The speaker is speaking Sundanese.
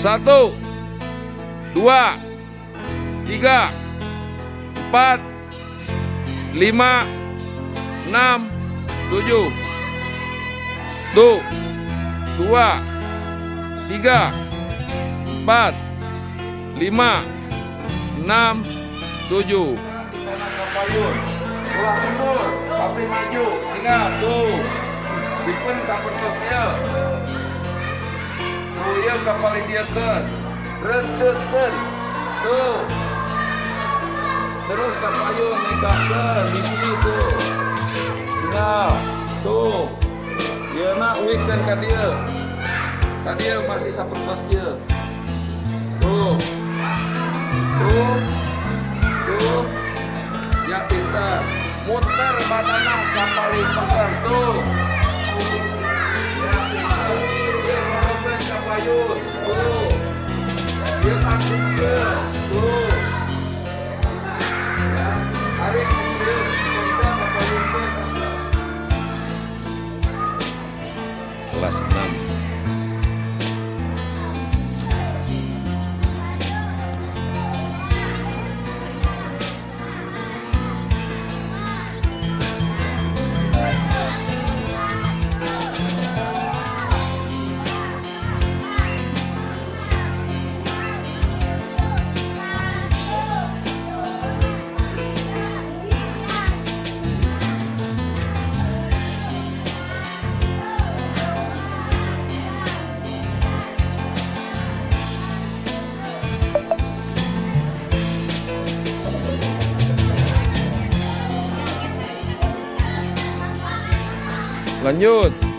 1, 2, 3, 4, 5, 6, 7. 1, 2, 3, 4, 5, 6, 7. Ulah mundur, tapi maju. Ingat tuh. Simpen sapertos ieu. Tuh ieu kapal dieukeun. Reutkeun. Tuh. Terus kapayun megangkeun hiji tuh. Tinggal. Tuh. Ieu na uikeun ka dieu. Ka dieu masih sapertos ieu. Tuh. Tuh. Tuh. Ya pintar. Muter badanna kapal muter tuh. Ya pintar. Ieu sorokeun kapayun. Tuh. Ieu tangkupkeun. Tuh. Ya, tarik ieu kita kapayunkeun. Kelas 6. Lanjut.